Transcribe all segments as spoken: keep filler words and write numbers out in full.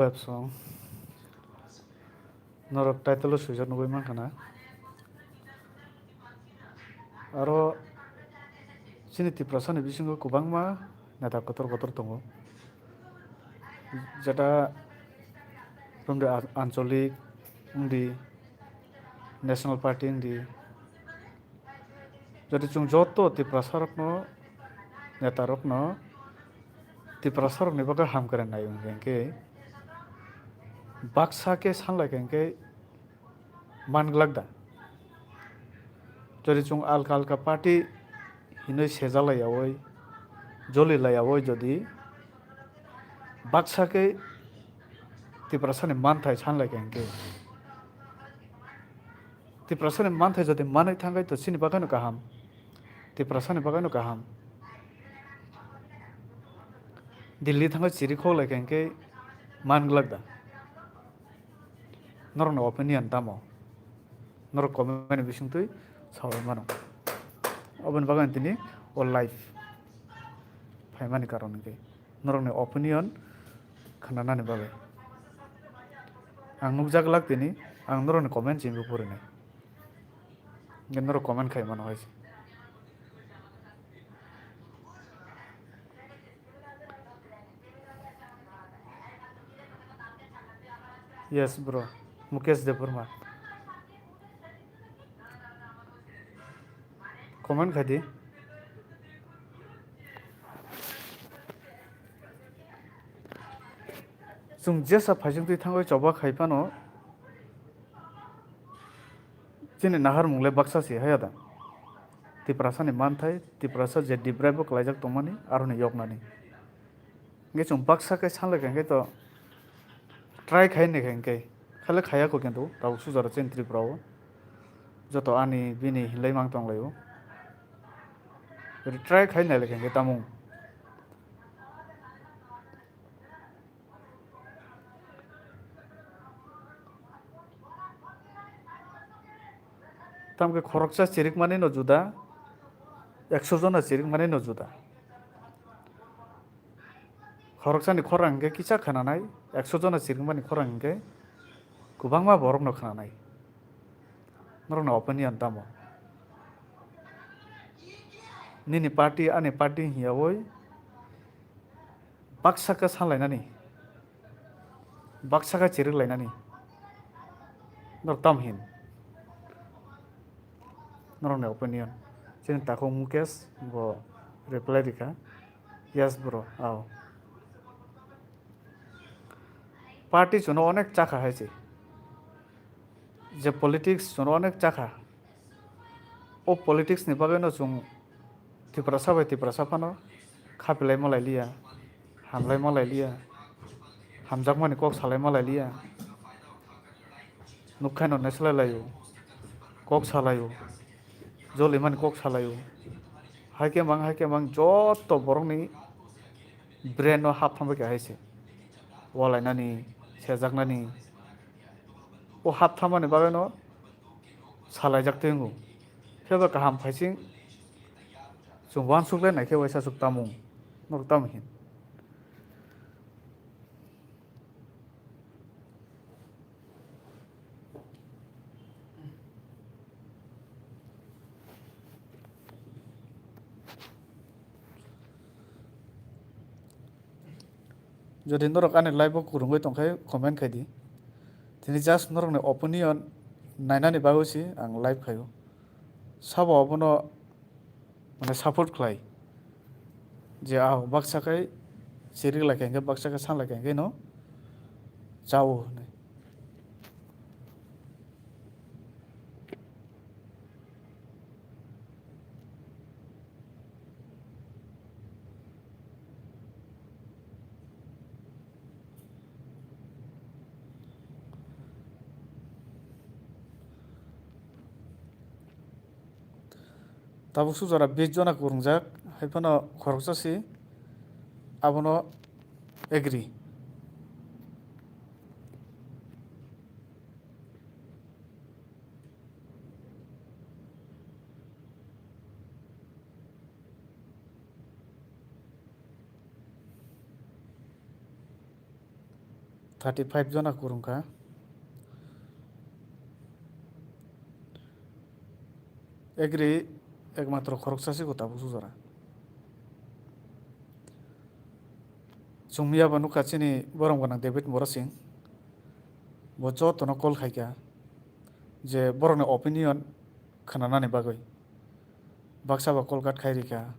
Web song. Norok title o swijak nugwi mankha na. Aro chini Tiprasa ni bisingo kwbangma neta kotor kotor tongo. Jeta romde a-, ancholik wngdi, national party wngdi. Jodi chwng joto Tiprasa rokno, neta rokno Tiprasa rokni bagwi hamkrai nai wngkha hwnkhe, baksa khe sanlaikha hwnkhe man glak da. Jodi chwng alka alka party hinwi sejalai yaui, joli lai yaui jodi baksa khe Tiprasani manthai sanlaikha hwnkhe, Tiprasani manthai jodi manwi thangkhe to chini bagwino kaham, Tiprasani bagwino kaham. Delhi thangwi chiri khoklaikha hwnkhe man glak da. Norokni opinion tamo? Norok comment ni bisingtwi saui mano. Oboni bagwi ang tini o live phaimani karon hwnkhe norokni opinion khnanani bagwi. Ang nukjak glak tini, ang norokni comment chini phurinai. Hwnkhe norok comment khai mano hai se. Yes, bro. Mukesh Debbarma. Comment khai di. Chwng jesa phaisingtwi thangwi choba khai phano, chini naharmung le baksa se haya da. Tiprasani manthai, Tiprasa je deprive bo klaijak tongmani, aroni yoknani. Hwnkhe chwng baksa khe sanlaikha hwnkhe to try khai naikha hwnkhe. Khale khaya kho kintu tabuk sujaro chini Tripura o. Joto ani bini hinlai mang tonglaio. Try khai nailaikha hwnkhe tamung. Tamkhe khoroksa chirikmani no juda, ekso jona chirikmani no juda. Khoroksani khorang hwnkhe kisa khnanai, ekso jona chirikmani khorang hwnkhe kwbangma borokno khnanai. Norokni opinion tamo? Nini party, ani party hiyaui baksa khe sanlainani, baksa khe chiriklainani. Norok tam hin? Norokni opinion. Chini takhuk Mukesh bo reply rikha, "Yes bro, ao." Party chwngno onek chakha hai se. Je politics chwngno onek chakha. O politics ni bagwi no chwng Tiprasa bai Tiprasa phano khapilai malai liya, hamlai malai liya, hamjakmani kok salai malai liya. Nukkhai no naisalai laio, kok salaio, jolimani kok salaio. Hai khe mang, hai khe mang joto borokni brain no hap thangbai kha hai se. Walainani, sejaknani. O hap thangmani bagwi no salaijak twi wngo. Phiya ba kaham phaising chwng uansuk le naikhe waisa swk tamung. Norok tamo hin? Jodi norok ani live o kwrwngwi tongkhe comment khai di. Tini just norokni opinion nainani bagwi se ang live khaio. Sabo abono mane support khlai je, ah, baksa khai chirik lai kha hwnkhe, baksa khai san lai kha hwnkhe no chao hwnwi. Tabuk sujara bish jona kwrwngjak, hai phano khoroksa se abono agree. thirty five jona kwrwngkha. Agri ekmatro khoroksa se tabuk sujora. Chwng miyaba nukha chini borom gwnang David Murasing. Bo jotono call khaikha je borokni opinion khwnanani bagwi. Baksa ba call cut khai rikha.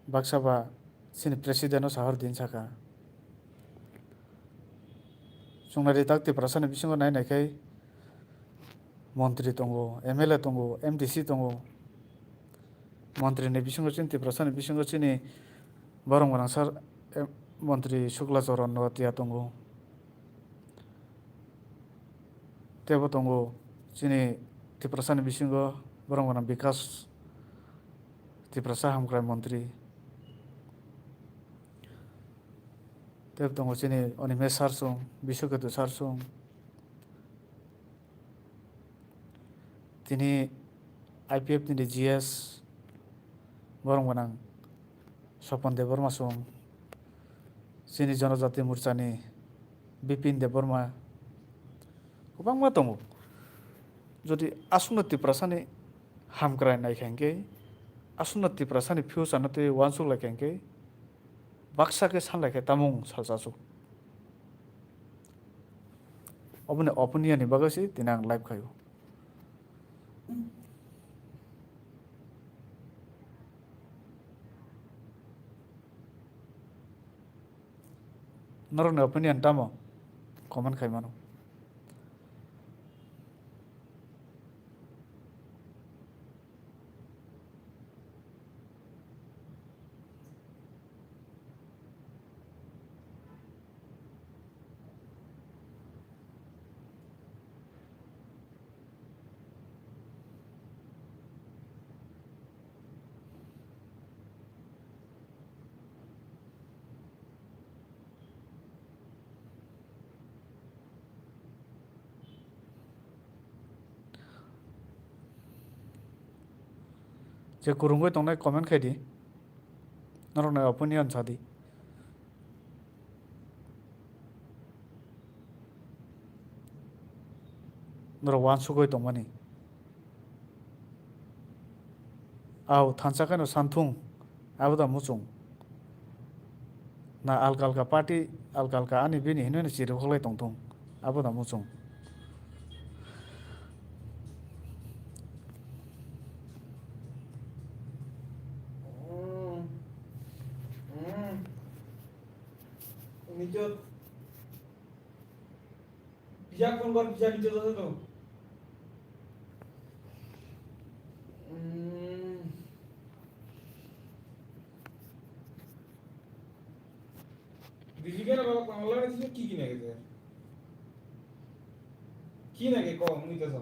Baksa ba chini president no sahor din saka. Chwng nai ri tak Tiprasa ni bisingo nai nai khai montri tongo, M L A tongo, M D C tongo. Montri ni bisingo chini Tiprasa ni bisingo chini borom gwnang sir, em, montri Sukla Charan Noatia tongo. Tebo tongo chini Tiprasa ni bisingo borom gwnang Bikas Tiprasa hamkrai montri. Tebo tongo chini Animesh Sarsung, Biswaketu Sarsung. Tini I P F T ni G S borom gwnang Sopon Debbarma sung, chini Jonojati Morchani Bipin Debbarma, kwbangma tongo. Jodi aswkno Tiprasani hamkrai naikha hinkhe, aswkno Tiprasani future no tei uansuk laikha hinkhe, baksa khe san laikha tamung salsa aswk. Oboni opinion ni bagwi se tini ang live khaio. Norokni opinion tamo? Comment khai mano. Je kwrwngwi tongnai comment khai di. Norokni opinion sa di. Norok uansugwi tongmani. Au thansa kheno santhung, abo da muchung. Na alka alka party, alka alka ani bini hinwi no chirikhok lai tongthung, abo da muchung. Pijak phone kor, pijak ni joto joto. Hmm. Dili kena baba pangla ni sini ki kina ke? Kina ke ko, mui ta sa.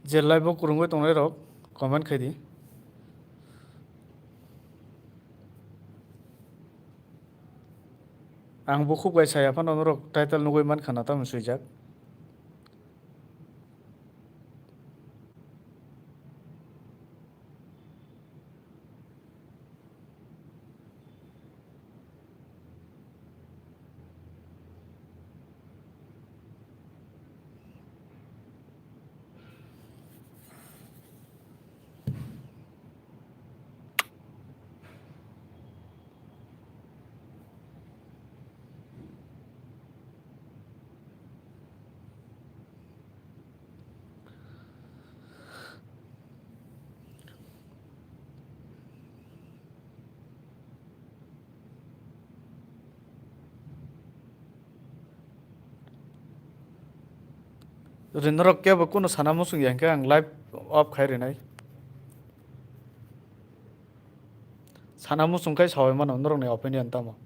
Je live o kwrwngwi tongnai rok comment khai di. Ang bukhuk bai saya phano norok title nugwi mankha na, tamo swijak. Rinrok kebo kunu sana muchung ya hwnkhe ang live off khai rinai. Sana muchung khai sawi mano norokni opinion tamo.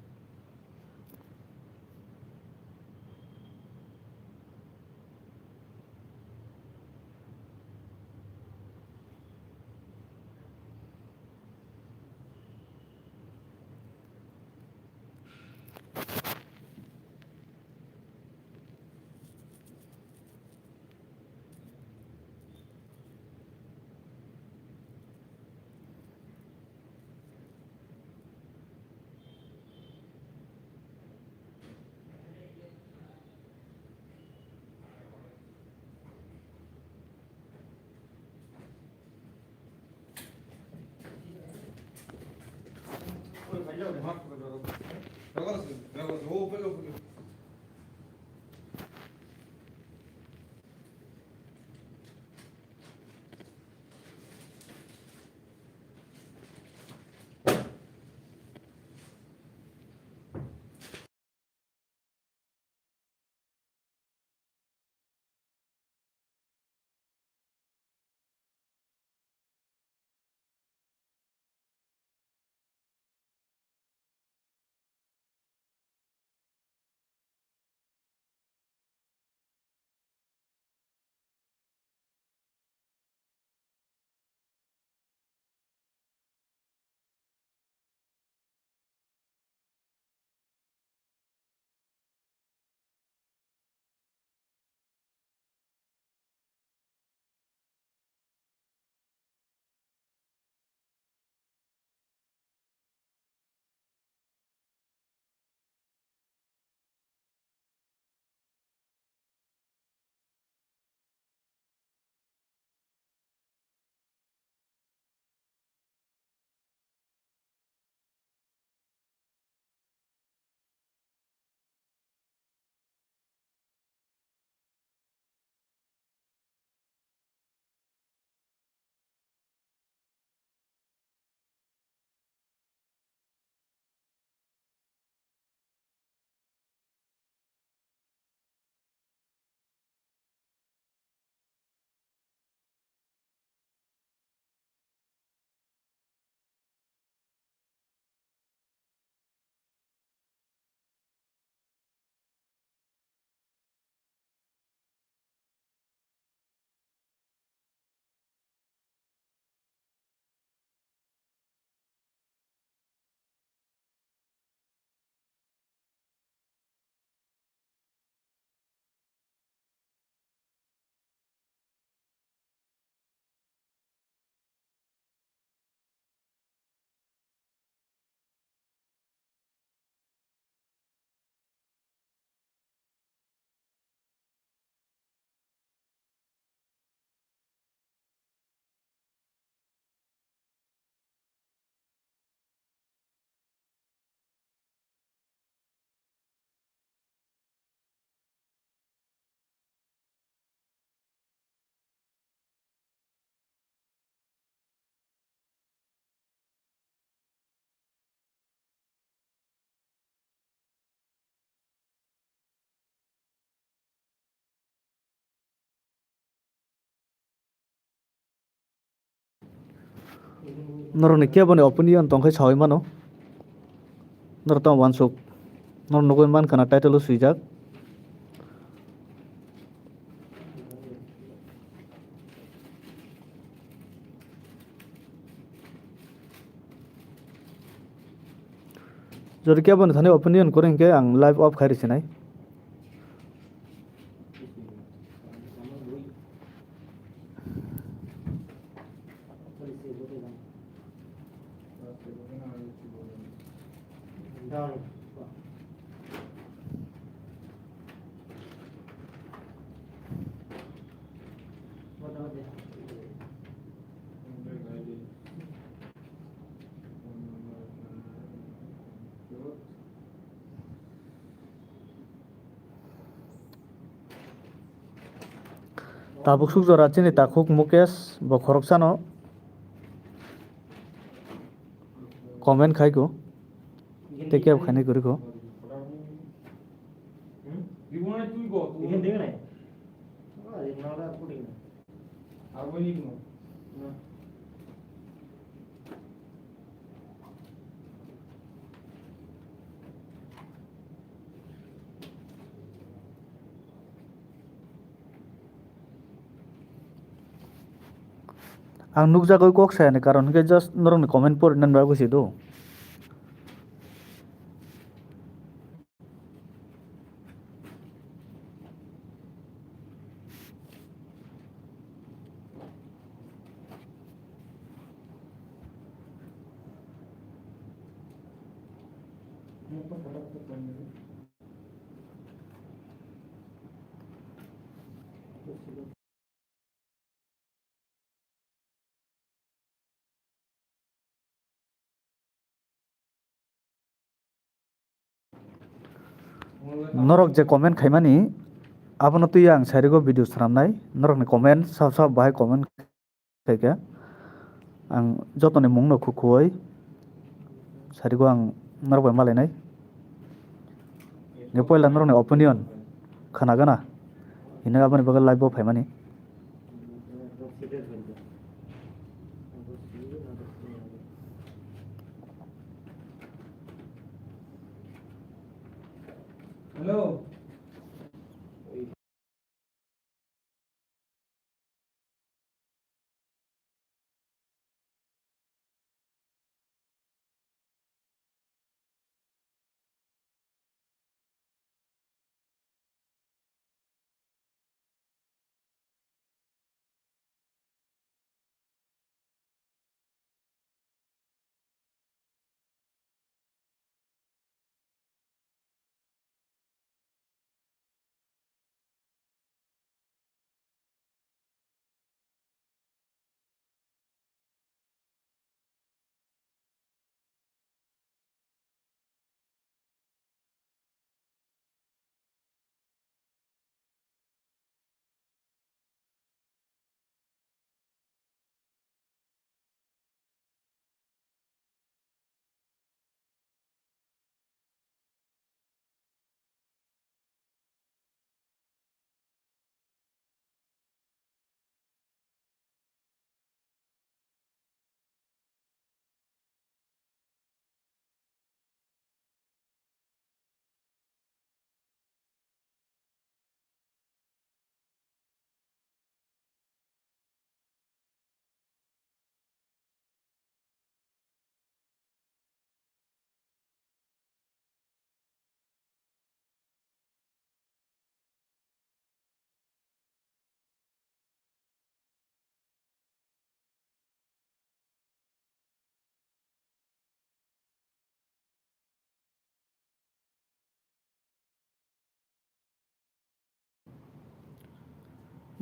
Norokni keboni opinion tongkhe sawi mano. Norok tamo uansuk. Norok nugwi mankha na title o swijak. Jodi keboni thani opinion kwrwi hinkhe ang live off khai rwsinai. Tabuk suk jora chini takhuk Mukesh bo khoroksano comment khai ko, tei kebo khainai kwrwi ko. Ang nukjagwi kok sayani karon hwnkhe just norokni comment porinani bagwi se do. Norok je comment khaimani, abono twi ang sarigo video swnamnai. Norokni comment sab sab bahai comment khaikha. Ang jotoni mungno khukuwi sarigo ang norok bai malainai. Nge poila norokni opinion khwnagana. Hino aboni bagwi live bo phaimani. Hello.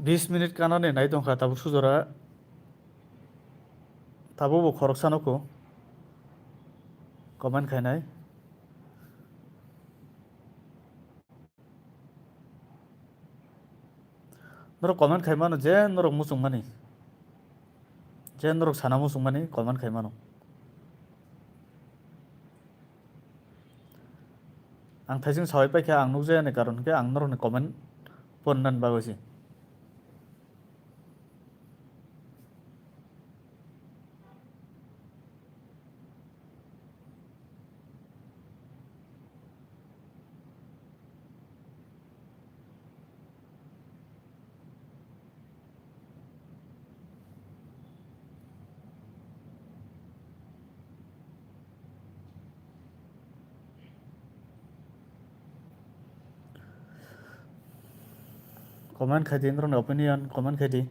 Bis minute kanani nai tongkha tabuk sujora. Tabuk bo khoroksa nugo comment khainai. Norok comment khai mano je norok muchung mani. Je norok sana muchung mani comment khai mano. Ang thaising sawai paikha ang nukjaya ni karon hwnkhe ang norokni comment pornani bagwi se. Comment khai di, norokni opinion comment khai di.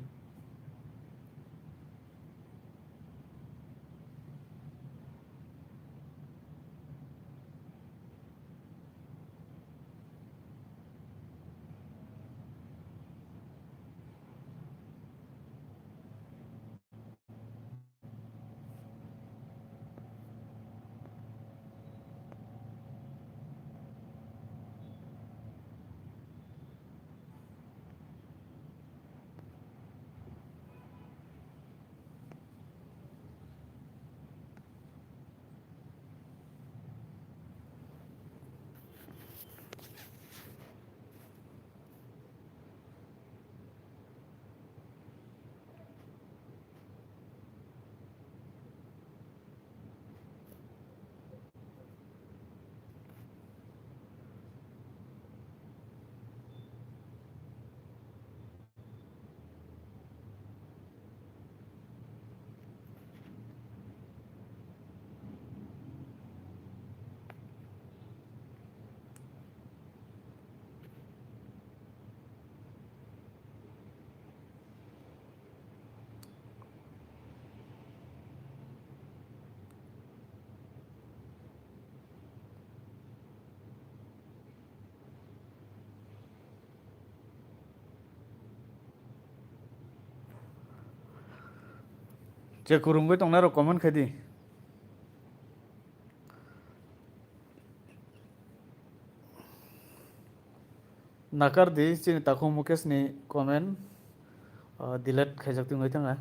Je kwrwngwi tongnai rok comment khai di. Nakar di chini takhuk Mukesh ni comment, ah, delete khaijak tongwi thangkha.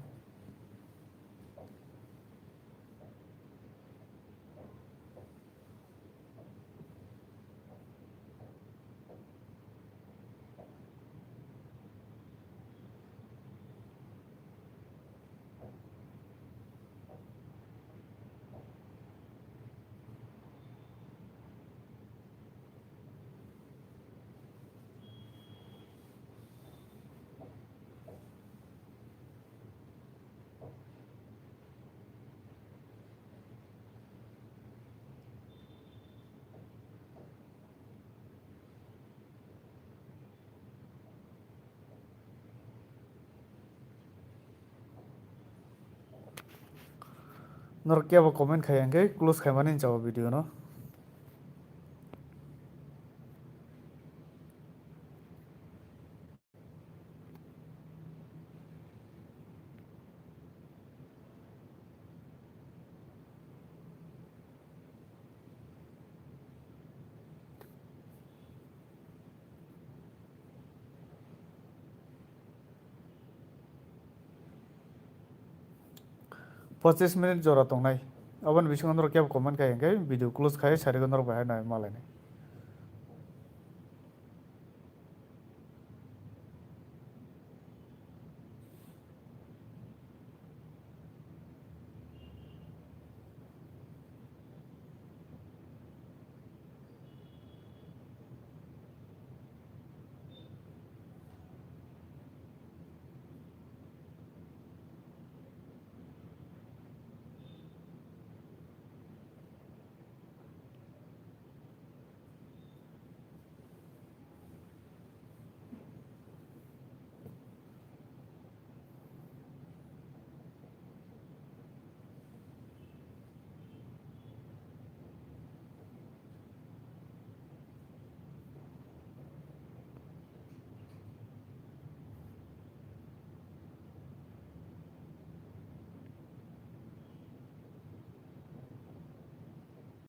Norok kebo comment khai hwnkhe close khaimani hinwi chao video no. Pochis minute jora tongnai. Aboni bisingo norok kebo comment khai hwnkhe video close khai sarigo norok bai hai nai malainai.